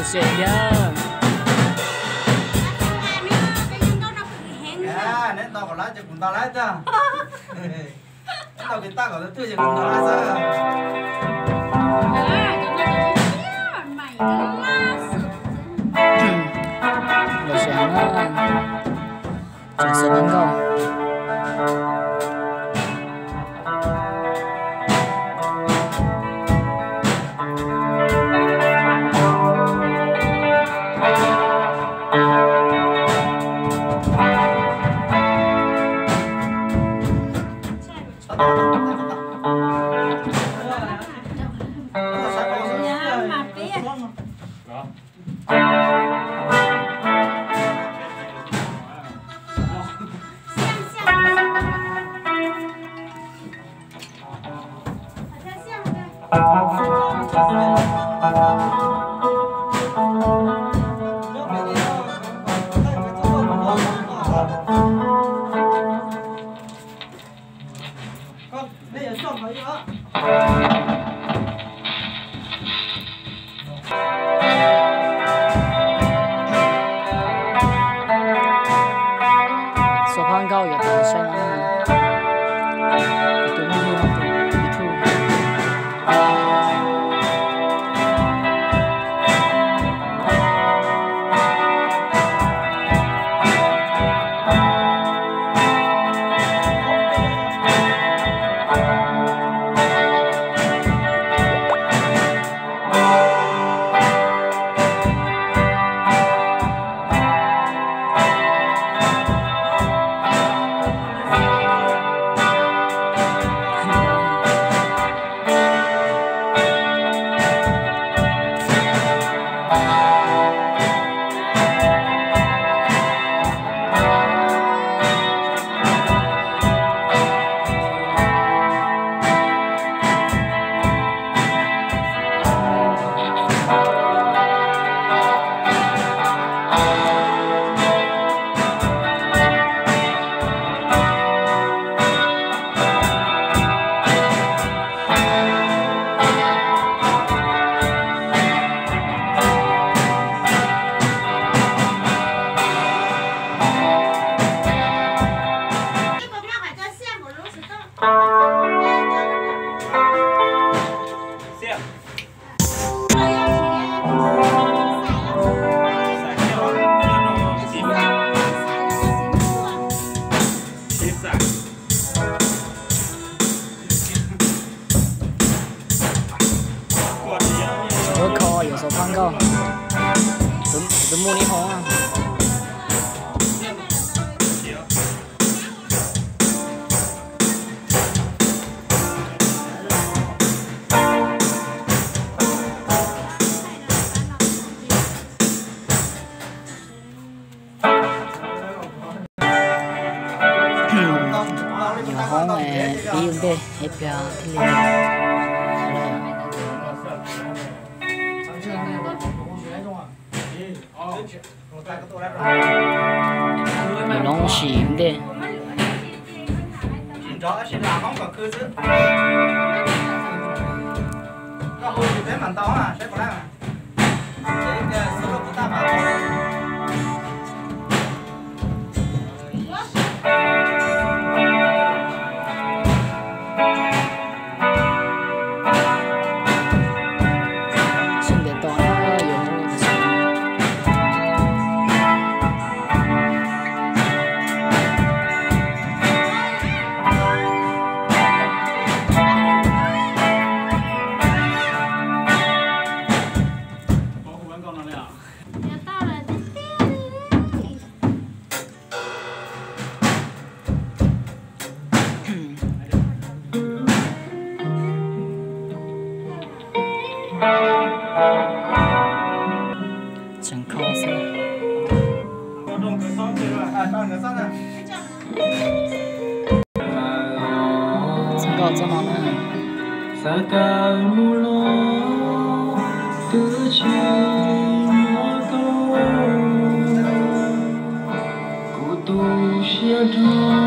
Tseem yog. Neb ntaus kom lab ces kuv ntaus lab tag. Neb ntaus kiv taj kom tau twj ces kuv ntaus lab xwb. Lom zem na, tseem xav tau nkauj. Xuas phab nkauj yuav tau saib no na. Tus muaj hwj no tus YouTube. Ua kho yuav xuas phab nkauj, tus muaj nib hoo. Yuav hoob pib ua ntej ib pliag thiaj li. Yuav loob sim ua ntej. Tseem kho xwb. Txog nkauj txoj no na. Xav tawm mus los twb tsis muaj tau, kuv tu siab dhau.